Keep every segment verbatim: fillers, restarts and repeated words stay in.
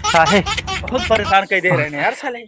साहेब, बहुत परेशान कर दे रहे हैं यार साले।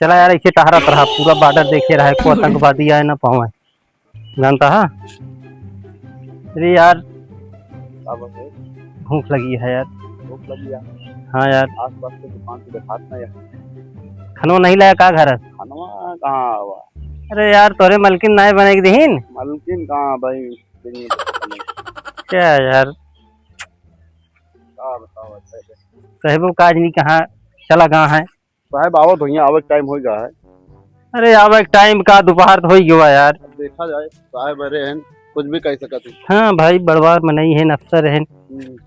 चला यार, ऐसे टहरत रहा, पूरा बॉर्डर देखे रहा, को आतंकवादी आए ना पावे। जानता है? अरे यार, का बात है? भूख लगी है यार। भूख लगी है? हाँ यार। आसपास के दुकान से देखात ना यार। खनवा नहीं लाया का घर? खनवा कहाँ आवा? अरे यार, तोरे मलकिन नाय बने के दीहिन? मलकिन कहाँ भाई? क्या यार? का बताओ, अच्छा है। साहेब, का आदमी कहाँ चला गया है? साहेब, आवत होइए, आवे के टाइम हो गया है। अरे, आवे के टाइम का, दोपहर तो हो ही गया यार। अब देखा जाए, साहेब अरे हैं, कुछ भी कह सकत हैं। हाँ भाई, बड़वार मनई हैं, अफसर हैं। हम्म।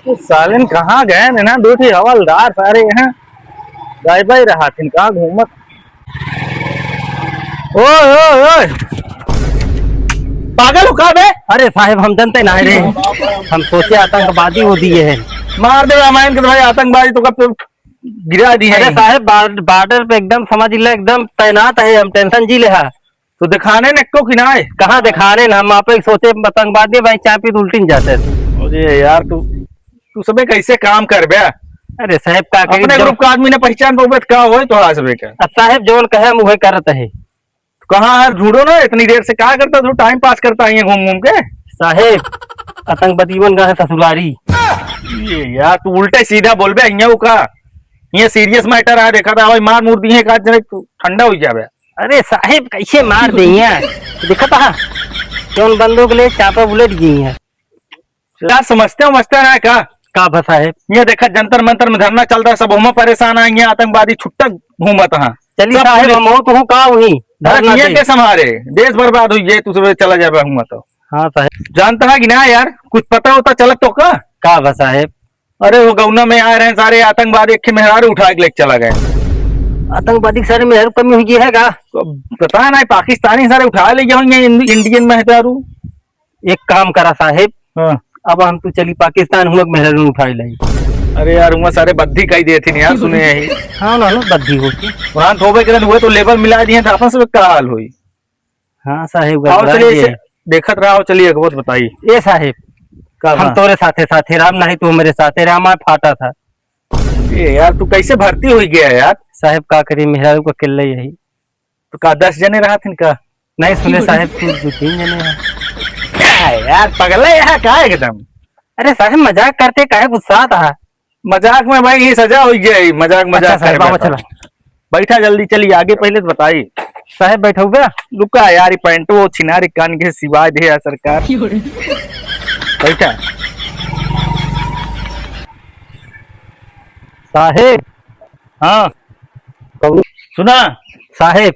ये सालेन कहाँ गए हैं ना, दो ठे हवलदार सारे यहाँ गायब ही रहा थिन, कहाँ घूमत। ओए, ओए, ओए। पागल हो का बे? अरे साहेब, हम जनते ना रहे, हम सोचे आतंकवादी हो दिए हैं। मार दे रामायण के भाई, आतंकवादी तो कब तो गिरा दिए अरे हैं। साहेब, बा-, बॉर्डर पे एकदम समझ ले, एकदम तैनात है हम, टेंशन जी ले हा। तो दिखाने ने को कि ना है? कहाँ दिखाने ने, हम आप एक सोचे आतंकवादी भाई, चाय पी तो उल्टी नहीं जाते। अरे यार, तू, तू सबे कैसे काम कर बे? अरे साहेब, का करी अपने जब ग्रुप का आदमी ने पहचान पावे तो का होए तो आज सबे का? अब साहेब जौन कहे हम उहे करत है। कहाँ यार, ढूंढो ना, इतनी देर से क्या करता तू? टाइम पास करता है ये घूम घूम के। साहेब, आतंकवादी बन गए हैं ससुरारी। ये यार, तू उल्टे सीधा बोल बे, यहाँ का, ये सीरियस मैटर है, देखा था भाई, मार मूर दिए, एक आध जने तू ठंडा हो जावे। अरे साहेब, कैसे मार दे यहाँ? देखा था, कौन बंदूक ले, चापा बुलेट गई है। यार, समझते हो, समझते ना का? का बा साहेब? ये देखा, जंतर मंतर में धरना चल रहा है, सब हुमा परेशान है, ये आतंकवादी छुट्टा घूमत हैं। चलिए सब साहेब, पुलिस हम हो तो हूँ का हुई? अरे, धरना ये दे। कैसे हमारे देश बर्बाद हुई, ये तू सब चला जाबे हुआ तो। हाँ साहेब। जानता है कि ना यार, कुछ पता होता चलत तो का? का बा साहेब? अरे, वो गौना में आ रहे हैं सारे आतंकवादी, एक मेहरारू उठा के लेके चला गए। आतंकवादी के सारे मेहरारू कमी हुई है का? तो पता नहीं, पाकिस्तानी सारे उठा ले गए होंगे, इंड-, इंडियन मेहरारू। एक काम करा साहेब, हाँ। अब हम तू चली पाकिस्तान, हुआ मेहरारू उठाई लाई। अरे यार, हुआ सारे बद्धी कई देथिन यार, सुने यही। हाँ ना, ना, बद्धी होती। वहाँ धोबे के दिन हुए तो लेबर मिला दिए, तो आपस में का हाल हुई? हाँ साहेब, आओ गड़बड़ा चलिए, गए। इसे देखत रहो, चलिए एक बात बताइए। ए साहेब, का हम बा? तोरे साथे साथे राम, नहीं तू हमरे साथे राम, आ फाटा था। ये यार, तू कैसे भर्ती हुई गया यार? साहेब, का करी, मेहरारू का अकेले यही। तो का दस जने रहत हिन का? नहीं सुने साहेब, तू दो तीन जने हैं। क्या है यार, पगला यहाँ का एकदम? अरे साहेब, मजाक करते, काहे गुस्सा था? मजाक में भाई, ये सजा हो गया है, मजाक, मजाक अच्छा साहेब, कर आवा, बैठा। चला। बैठा जल्दी, चलिए आगे, पहले तो बताई। साहेब, बैठो बे। रुका यार, ये पैंटो छिनारी कान के सिवाय दे यार सरकार। बैठा। साहेब। हाँ। कहू। सुना। साहेब।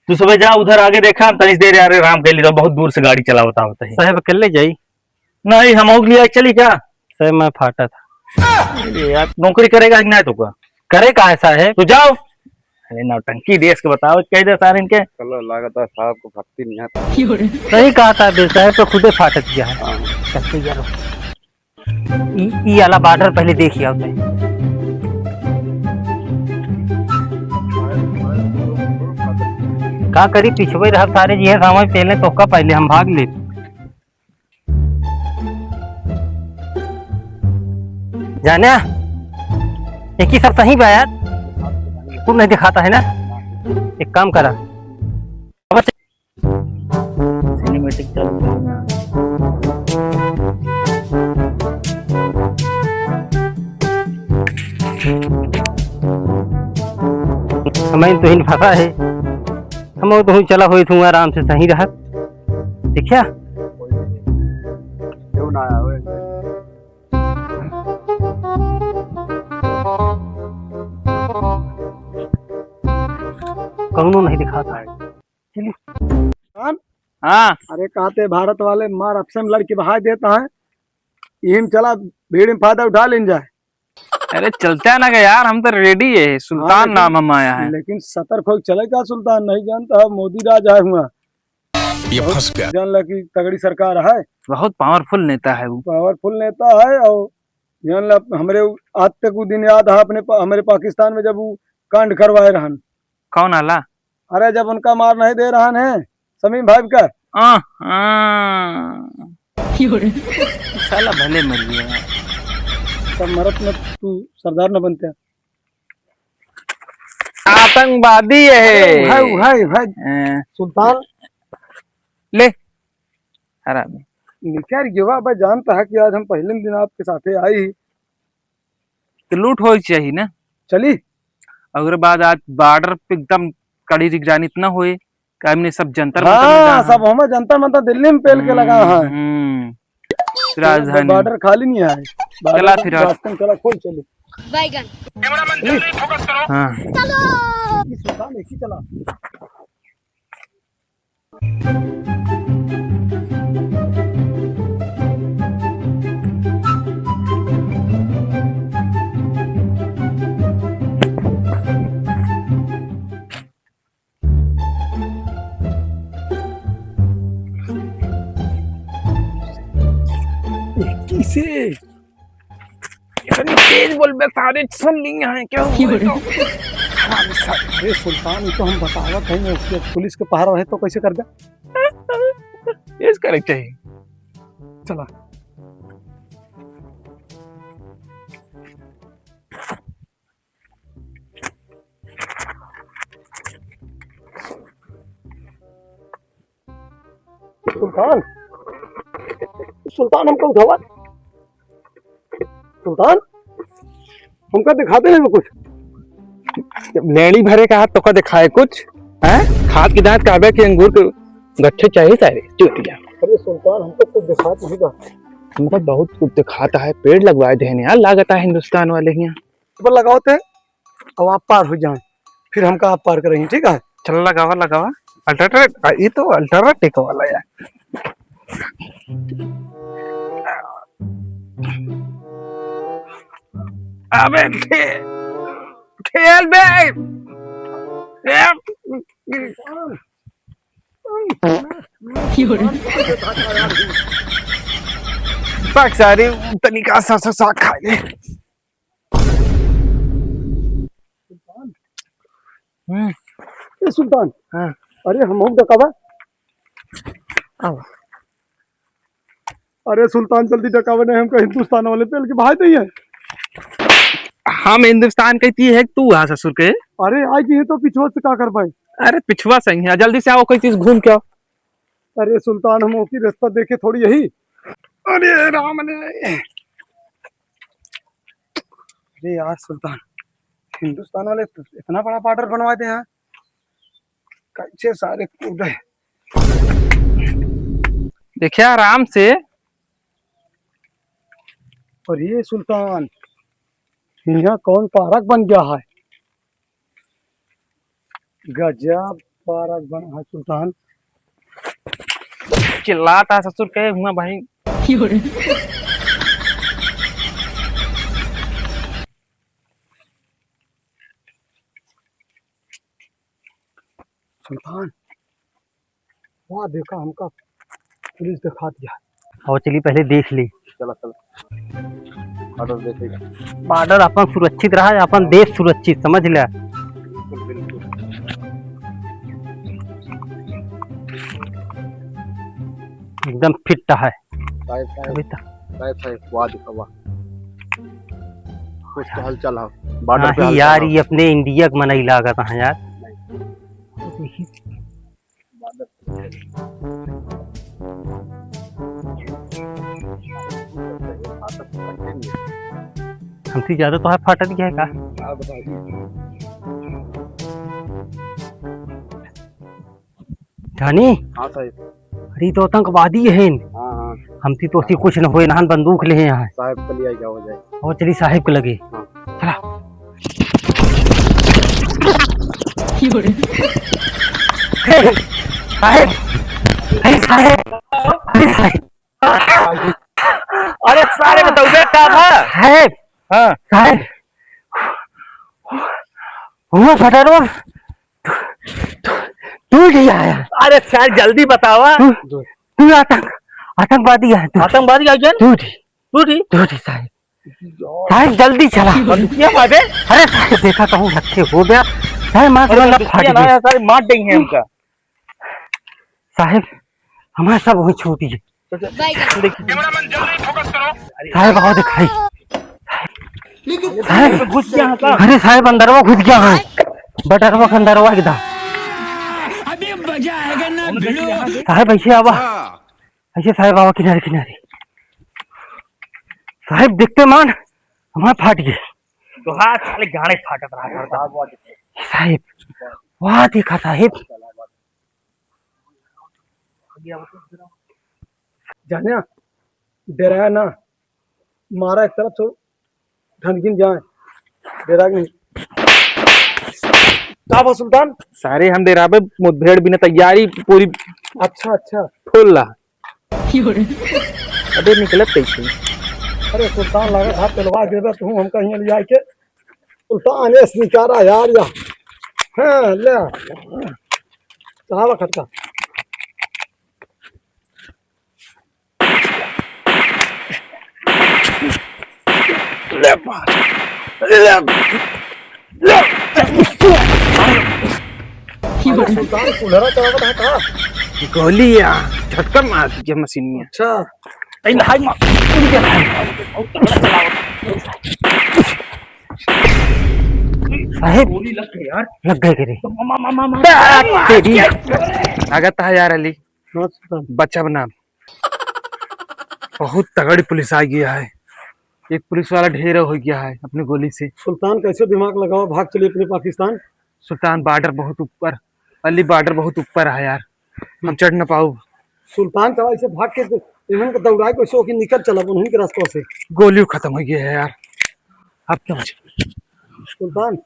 तू सुबह जा, उधर आगे देखा, हम तनी देर यार आराम कर ली, तो बहुत दूर से गाड़ी चलावता होता है। साहेब, अकेले जाई? नहीं, हम और लिया चली क्या? साहेब, मैं फाटा था। अरे यार, नौकरी करेगा कि नहीं तो का? करे का है साहेब? तो जाओ। अरे नौटंकी देश के बताओ, कह दे सारे इनके। चलो, लागत है साहब को भक्ति नहीं आता। सही कहा था बे, साहेब तो खुदे फाटत गया है। हाँ। चलते यार। ई, ई आला बॉर्डर पहले देख आओ तनी। का करी, पिछवे रहब सारे जी है, सामने पहले तोहका पहले हम भाग ले। जाने, एक ही सब सही बा यार, कुछ नहीं दिखाता है ना। एक काम करा, अब सिनेमैटिक चालू करो ना। हमें तो ही फंसा है, हम तो हूँ चला हुई थी आराम से सही रहत। ठीक है? क्यों ना आया हुए? कौनो नहीं दिखाता है। चलिए। हाँ? हाँ। अरे कहते भारत वाले मार आपसे में लड़के बहाय देता है, यही में चला भीड़ में फायदा उठा लेन जाए। अरे चलते हैं ना कि यार, हम तो रेडी है, सुल्तान हाँ, लेकिन, नाम हम आया है। लेकिन सतर्क होके चले का सुल्तान, नहीं जानता है मोदी राज आए हुआ। ये बहुत फंस गया। जान ला कि तगड़ी सरकार है। बहुत पावरफुल नेता है वो। पावरफुल नेता है और जान ला हमरे उ-, आज तक वो दिन याद है अपने पा-, हमरे पाकिस्तान में जब वो कांड करवाए रहन। कौन आला? अरे जब उनका मार नहीं दे रहन है समीम भाई का, आह, आह। साला भले मर गया। सब मरत में तू सरदार न बनते। आतंकवादी है। अरे भाई, भाई, भाई। हाँ। सुल्तान। ले। हरामी। निकर गवा बा, जानता है कि आज हम पहले दिन आपके साथे आई। तो लूट होई चाहिए ना। चली। और बाद आज बॉर्डर पे एकदम कड़ी निगरानी इतना होए, कि हमने सब जंतर मंतर में हाँ, जाना सब है। हमें जंतर मंतर दिल्ली में पेल के लगा है। हम्म, हम्म। राजधानी। बॉर्डर खाली नहीं है। बॉर्डर चला फिर आज। रास्ते में चला, खोल चली। बैगन। हाँ। चलो। इस दुकान में की चला। किसे? अरे तेज बोल बे, सारे सुन ली हैं क्या? क्यों रे? अरे सुल्तान, ये तो हम बतावत है ना कि पुलिस के पहरा रहे तो कैसे कर दे? तेज करे के चाहिए। चला। सुल्तान, सुल्तान, हमका उठावा। सुल्तान, हमका दिखाते नहीं कुछ। जब लेड़ी भरे का हाथ तोका दिखाए कुछ, हैं? खाद की दांत कहबे कि अंगूर के गट्ठे चाहिए सारे, चूतिया। अरे सुल्तान, हमको कुछ दिखात नहीं बा। हमको बहुत कुछ दिखाता है, पेड़ लगवाए देने यार, लागत है हिंदुस्तान वाले हियाँ। पर लगावत है, अब आप पार हो जाएं, फिर हमका आप पार करेंगे, ठीक है? चल लगावा, लगावा। अल्ट्राटेक, आ, ये तो अल्ट्राटेक वाला यार। अबे ठे-, ठेल बे। ए, भाग सारे तनिका सा, सा, सा खा ले। सुल्तान। हम्म। ए सुल्तान। हाँ। अरे हम हम डकावा। आओ। अरे सुल्तान जल्दी डकावा नहीं, हमका हिंदुस्तान वाले पेल के भाई नहीं है। हम हिंदुस्तान के ती है, तू आ ससुर के। अरे आई जी तो पिछुआ से का कर पाए? अरे पिछुआ सही है, जल्दी से आओ कोई चीज घूम के आओ। अरे सुल्तान हम ओकी रास्ता देखे थोड़ी यही। अरे राम ने। अरे यार सुल्तान, हिंदुस्तान वाले इतना बड़ा बॉर्डर बनवा दे हैं, कैसे सारे कूदे। देखिए आराम से। और ये सुल्तान, यहाँ कौन पार्क बन गया है? गजब पार्क बना है सुल्तान। चिल्लाता ससुर के हुआ भाई। सुल्तान, वाह देखा हमका पुलिस दिखा दिया। और चली पहले देख ली। चला, चला। बॉर्डर देखेगा। बॉर्डर अपन सुरक्षित रहा, अपन देश सुरक्षित, समझ ले। बिल्कुल, बिल्कुल। एकदम फिट है। साहेब, साहेब, अभी तो साहेब, साहेब, वाह देखा, वाह। कुछ तो हलचल है। बॉर्डर पे नहीं हलचल यार, है। ये अपने इंडिया के मनई लागत है यार। नहीं। हमसे ज्यादा तो है फाटत गया है का? धनी? हाँ साहेब। अरे, ई तो आतंकवादी हैं। हाँ, हाँ। हमसे तो ऐसी कुछ न होए, नहान बंदूक ले हैं यहाँ। साहेब, चलिए, आइए, हो जाए। और चलिए साहेब के लगे। हाँ। चला। साहेब, अरे साहेब, अरे साहेब। अरे सारे बताओ बे, का था? साहेब। हाँ। साहेब। हुआ फटारो। तू, तू, तू ही आया। अरे सारे जल्दी बतावा। तू, तू आतंक, आतंकवादी है तू। आतंकवादी आ गया? तू ही। तू ही? तू ही साहेब। साहेब जल्दी चला। बंदूकिया मारे? अरे साहेब देखा कहूँ रखे हो गया। साहेब मार अरे वाला बंदूकिया फाट ना गया। यार, सारे मार देंगे हमका। साहेब, हमारा सब वही छूट गए। साहेब, आओ दिखाई। साहेब, घुस गया है का? अरे साहेब, अंदरवा घुस गया है, बटरवा के अंदरवा एकदम। अभी मजा आएगा ना भिड़ू। साहेब, ऐसे आवा, ऐसे साहेब आवा किनारे किनारे। साहेब, देखते मान हमारा फाट गए। तो हाँ, साले गाने फाटत रहा करता। साहेब, वाह देखा साहेब। जाने, डेराया ना, मारा एक तरफ से, ढनगिन जाए, डेरा के नहीं। का बा सुल्तान? सारे हम डेराबे, मुठभेड़ भी ना, तैयारी पूरी। अच्छा, अच्छा। फुल ला। अबे निकलत कैसे? अरे सुल्तान, लगा था पेलवा देबे तू हमका हियां ले आके। सुल्तान, ये निकारा यार या। हाँ, ले। चढ़ावा खटका। ले बा-, ले, ले। अरे सुल्तान, कुल्हरा चलावत है का? गोली या, झटका मार दिया मशीन में। अच्छा। तैन हाय मार, उनके हाय मार, बहुत तगड़ा चलावत। साहेब, गोली लग गई यार। लग गई के रे? तो मामा, मामा, मामा। आ, तेरी। लागत है यार अली। हाँ, सुल्तान। बचा बना। बहुत तगड़ी पुलिस आ गया है। एक पुलिस वाला ढेर हो गया है अपनी गोली से। सुल्तान, कैसे दिमाग लगावा, भाग चली अपने पाकिस्तान। सुल्तान, बॉर्डर बहुत ऊपर, अली, बॉर्डर बहुत ऊपर है यार, हम चढ़ ना पाऊ। सुल्तान, चला इसे भाग के, इन्हन के दौड़ाए कैसे हो कि निकल चला उन्हीं के रास्ता से। गोली खत्म हो गई है यार, अब क्या बचा? सुल्तान,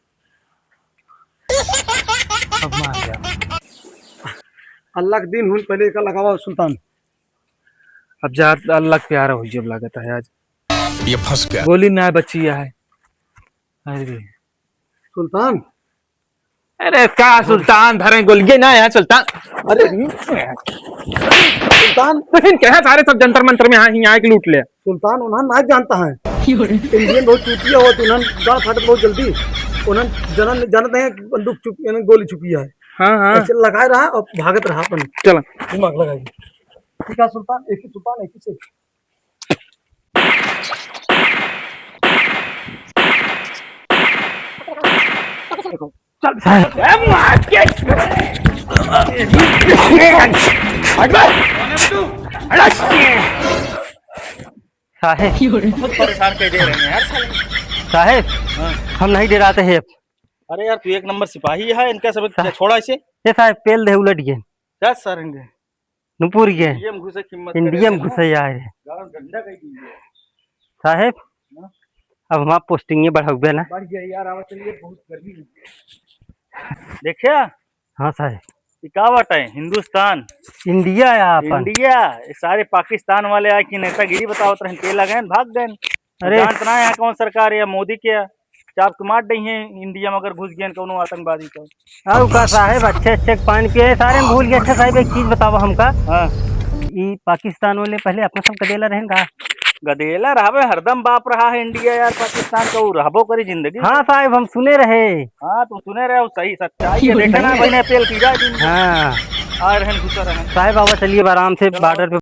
अब मार गया। अल्लाह के दिन हुन पहले का लगावा सुल्तान। अब जा, अल्लाह के प्यारा हो जब लागत है आज। ये फंस गया। गोली ना बची है। अरे सुल्तान। अरे का सुल्तान धरे गोलिये ना है सुल्तान। अरे सुल्तान। लेकिन कहा सारे सब जंतर मंतर में यहाँ, यहाँ के लूट ले। सुल्तान उन्हन ना जानता है। इंडियन बहुत चूतिया हो, तो उन्हन गाड़ फाटत बहुत जल्दी। उन्हन जनन, जानते हैं बंदूक चुप, यानी गोली चुपी है। हाँ, हाँ। ऐसे लगाए रहा और भागत रहा अपन। चला। दिमाग लगाइए। ठीक है सुल्तान, एक ही सुल्तान, एक ही से। चल, चल। ए, मार के। हट बे। हट बे। साहेब। बहुत परेशान कर दे रहे हैं यार साले। साहेब, हाँ। हम नहीं डराते हैं अब। अरे यार, तू एक नंबर सिपाही है, इनका सब सा-, छोड़ा इसे। ये साहेब, पेल दे उलट गए। क्या सर इनके? नुपुर गए। इंडिया में घुसे की हिम्मत इंडिया करे में थे ना? घुसे आए। गाँव डंडा कहीं कीजिए। साहेब, हाँ? अब हमार पोस्टिंग ये बढ़ाउबे ना। बढ़ गया यार, आवा चलिए, बहुत गर्मी है। देखिया? हाँ साहेब। ई का बाटे? हिंदुस्तान। इंडिया है आपन। इंडिया। ये सारे पाकिस्तान वाले आए कि नेतागिरी बतावत रहन, तेल आ गए, भाग गए। अरे। जानत ना यहाँ कौन सरकार है, मोदी के है। चाप के मार दई है इंडिया में अगर घुस गए कौनो आतंकवादी तो। आओ का साहेब, अच्छे अच्छे के पानी पिए। सारे हम भूल गए। अच्छा साहेब, एक चीज बतावा हमका। हाँ। ई पाकिस्तान वाले पहले अपना सब गदेला रहन का? गदेला रहबे, हरदम बाप रहा है इंडिया यार, पाकिस्तान का वो रहबो करी जिंदगी। हाँ साहेब, हम सुने रहे। हाँ, तो सुने रहे, वो सही सच्चाई है। देखा ना, भाई ने पेल की जाए दिन। हाँ। आ रहन, घुसा रहन। साहेब, आवा चलिए, अब आराम से चलो। बॉर्डर पे